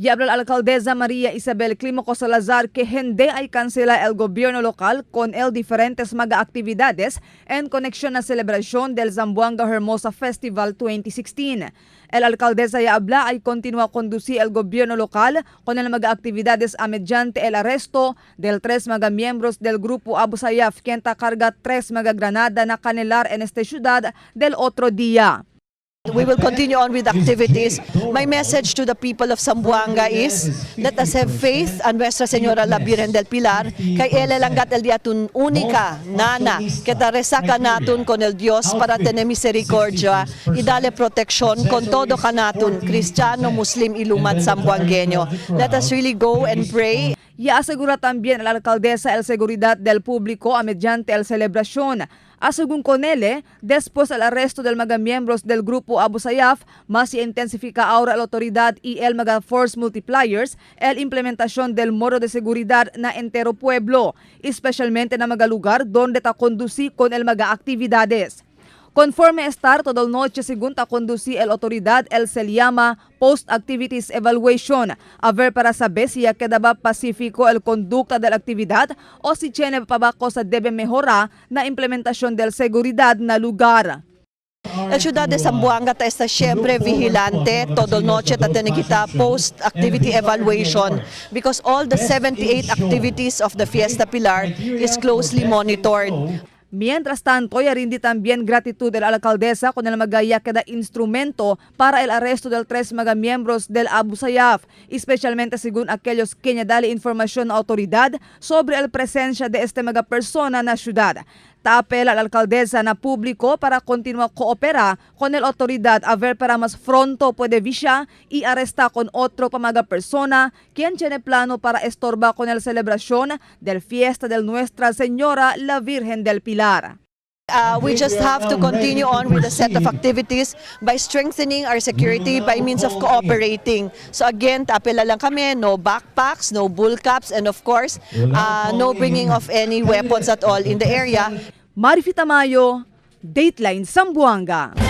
Y habla la alcaldesa María Isabel Clímaco Salazar que hende ay cancela el gobierno local con el diferentes maga actividades en conexión a celebración del Zamboanga Hermosa Festival 2016. El alcaldesa ya habla ay continúa conducir el gobierno local con el maga actividades a mediante el arresto del tres maga miembros del grupo Abu Sayyaf, quien ta carga tres maga granada na canelar en esta ciudad del otro día. We will continue on with activities. My message to the people of Zamboanga is, let us have faith en Nuestra Señora la Virgen del Pilar, kay ella langgat el día tun única nana que ta resaca natun con el Dios para tener misericordia y darle protección con todo kanatun, cristiano, muslim y lumad zamboangueño. Let us really go and pray. Y asegura también la alcaldesa el seguridad del público a mediante el celebración. A según Conele, después del arresto del mga miembros del grupo Abu Sayyaf, más se intensifica ahora la autoridad y el mga force multipliers el implementación del modo de seguridad na entero pueblo, especialmente na mga lugar donde ta conduci con el mga actividades. Conforme estar todo el noche según ta conduci el autoridad el se llama Post Activities Evaluation, a ver para saber si ya queda ba pacífico el conducta de la actividad o si tiene pa ba cosa debe mejorar na implementación del seguridad na lugar. El ciudad de Zamboanga ta está siempre vigilante todo noche ta tiene kita post activity evaluation because all the 78 activities of the Fiesta Pilar is closely monitored. Mientras tanto, ya rindi también gratitud de la alcaldesa con el magaya queda instrumento para el arresto del tres maga miembros del Abu Sayyaf, especialmente según aquellos que dale información a autoridad sobre el presencia de este maga persona na ciudad. Ta apela la alcaldesa na público para continuar coopera con el autoridad a ver para más pronto puede visya y arresta con otro pamaga persona quien tiene plano para estorba con el celebración del fiesta del Nuestra Señora la Virgen del Pilar. We just have to continue on with a set of activities by strengthening our security by means of cooperating. So again, apela lang kami, no backpacks, no bull caps, and of course, no bringing of any weapons at all in the area. Marifi Tamayo, Dateline Zamboanga.